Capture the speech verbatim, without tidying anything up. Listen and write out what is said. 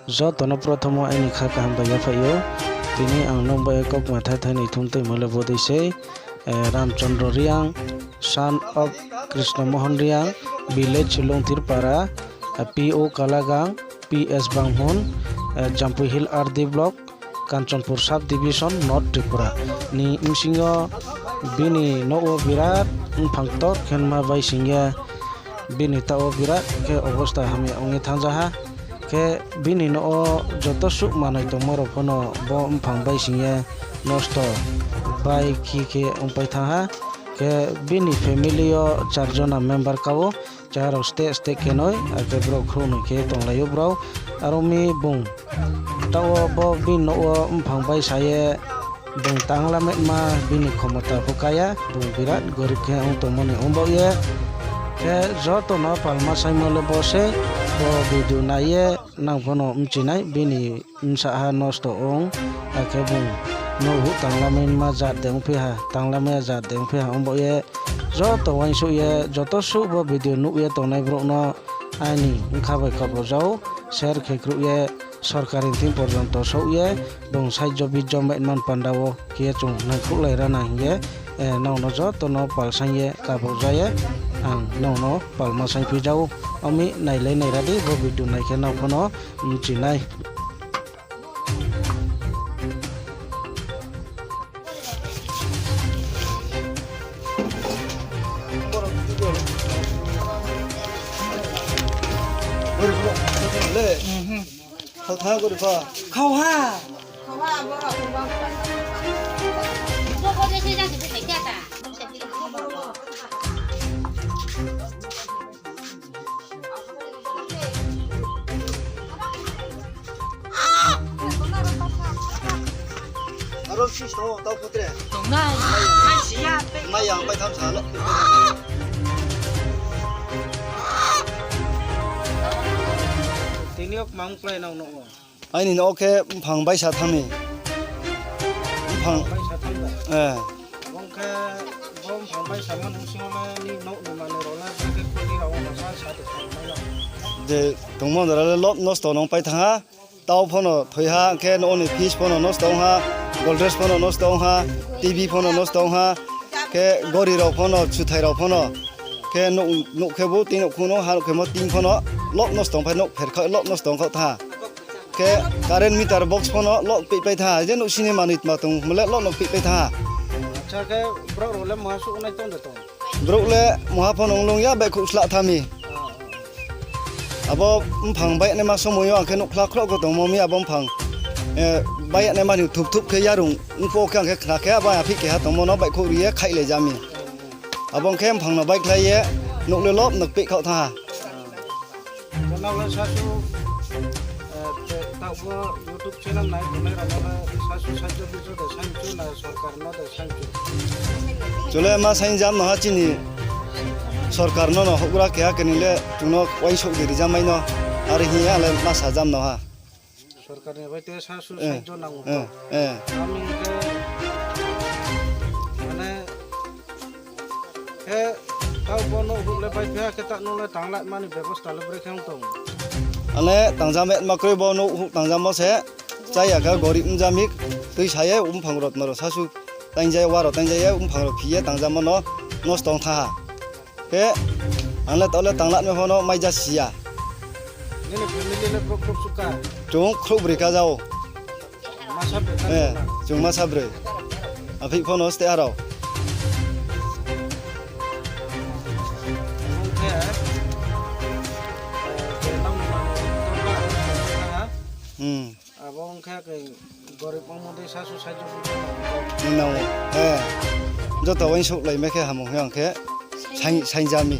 Joto no prothom wo aini kha kaham bai yaphaih ou. Tini ang nung bai kaukma thai thai ni thum tuimo le bodei sei, eh, Ramchandra Reang, son of Krishna Mohan Reang, village Longtirpara, eh, P O Kalagang, P S Banghmun, eh, Jampui Hill R D block, Kanchanpur sub division, North Tripura ni bsing yo bini nouh wo birat mphang ktor khe nma bai sing ye bini taoh wo birat khe obosta hamya ong ye thanngja ha. Khe bini nouh wo joto suh manoi tongmo rao pho no bo mphang bai sing ye nosto bai khe khe ongpai thanng ha. Khe bini family yo char jona member ka ou, chá rao steh steh khe noi, akhe brao khrouhnoi khe tonglai ou brao. Aro mi bung taoh wo bo bini nouh wo mphang bai sa ye bung tangla metma bini khomota pho ka ya, bung birat gorib khe ong tongmo ni ongbaoh ye. Khe joto no palma saingmo le bo sei, bo video nai ye nang pho no bchi nai bini bsa ha nosto ong, akhe bung nouh huh tangla metma jat de ongphi ha, tangla mai ya jat de ongphi ha, ongbaoh ye joto uaingsouh ye joto suh bo video nuh ye tongnai brouh no aini bkha bai kabo jao, share khe kruh ye sorkar ni thing porjonto souh ye bung saijo bijo mai man panda wo khe ye chung nangkhruhlai ra na hing ye, eh, nrao no joto no pal saing ye kabo ja ye ang nrao no palma saingphi jao. Omi nailai naira di, bo video nai khe nrao pho no bchi nai. Khauha. Aro sis tong, tau phutre. Tong na, mai si ya, pe. Mai yang pai tham sa lo. Tini ok mang plai nang no. Aini no khe mphang baisa thanng ni. Mphang. Baisa thanng da. Eh. Bong khe, bo mphang baisa ma nung sing le ni nouh ni manoi rao le, bong khe kholi rao no sa sa de thanng mai no. Je tongmo dara le lop nosto nung pai thanng ha. Tau pho no thoi ha, khe nouh ni fridge pho no nosto ong ha, Godrej pho no nosto ong ha, T V pho no nosto ong ha, khe gori rao pho no, chuthai rao pho no, khe nouh, nouh khe bo tin nouhkhong no, ha nouh khe mo tin pho no, lop nosto ong phai nouh pherkha, lop nosto ong khaoh thanng ha. Khe current meter box pho no lop pehpai thanng ha, je nouh sini manoi tma tong mo le lop no pehpai thanng ha. Acha khe brouh rao le maha suh nai tong de tong. Brouh le maha pho no ong lung ya, baihkhouh slah tha mi. Abo mphang baihnaima somoi yo ang khe nouhkhla khrouh kho tongmo mi abo mphang, eh, baihnaima ni thup thup khe yarung ongpho khe ang khe khna khe abo aphih keha tongmo no baihkhouh ri ye khaihlai ja mi. Abo ong khe mphang no baihkhlai ye nouh le lop no pehkhaoh thanng ha. Channel le sasu, eh, te taoh bo YouTube channel nai tongnai rao no le sasu saijo bijo de saingchu na sorkar no de saingchu. Chung le ma saingjam no ha chini sorkar no no houhgra keha keni le chung no uaingsouh de rijamai no. Are hing ye ang le ma sajam no ha. Sorkar ni bai te sasu saijo nang ou. Ami khe, mane, khe, tau bo nouh huh le bai phi ha khe ta no le tanglaima ni bebosta le brekhe ong tong. Ang le tangjam ma kroi bo nouh huh tangjamo se, chá ya khe gorib ong ja mi, tuisa ye mphang rao tma rao sasu taingjai, wa rao taingjai ye mphang rao phi ye tangjamo no nosto ong thanng ha. Khe ang le tau le tangla mai pho no mai ja si ya. Nini family le brouh khrouh suh ka? Chung khrouhbroi ka jao. Chung masa broi. Aphih pho no steh ha rao. Abo ong khe, abo ong khe ke gorib ongmo dei sasu saijo nang ou. Joto uaingsouhlaimai khe hamung hing ang khe saing, saing ja mi.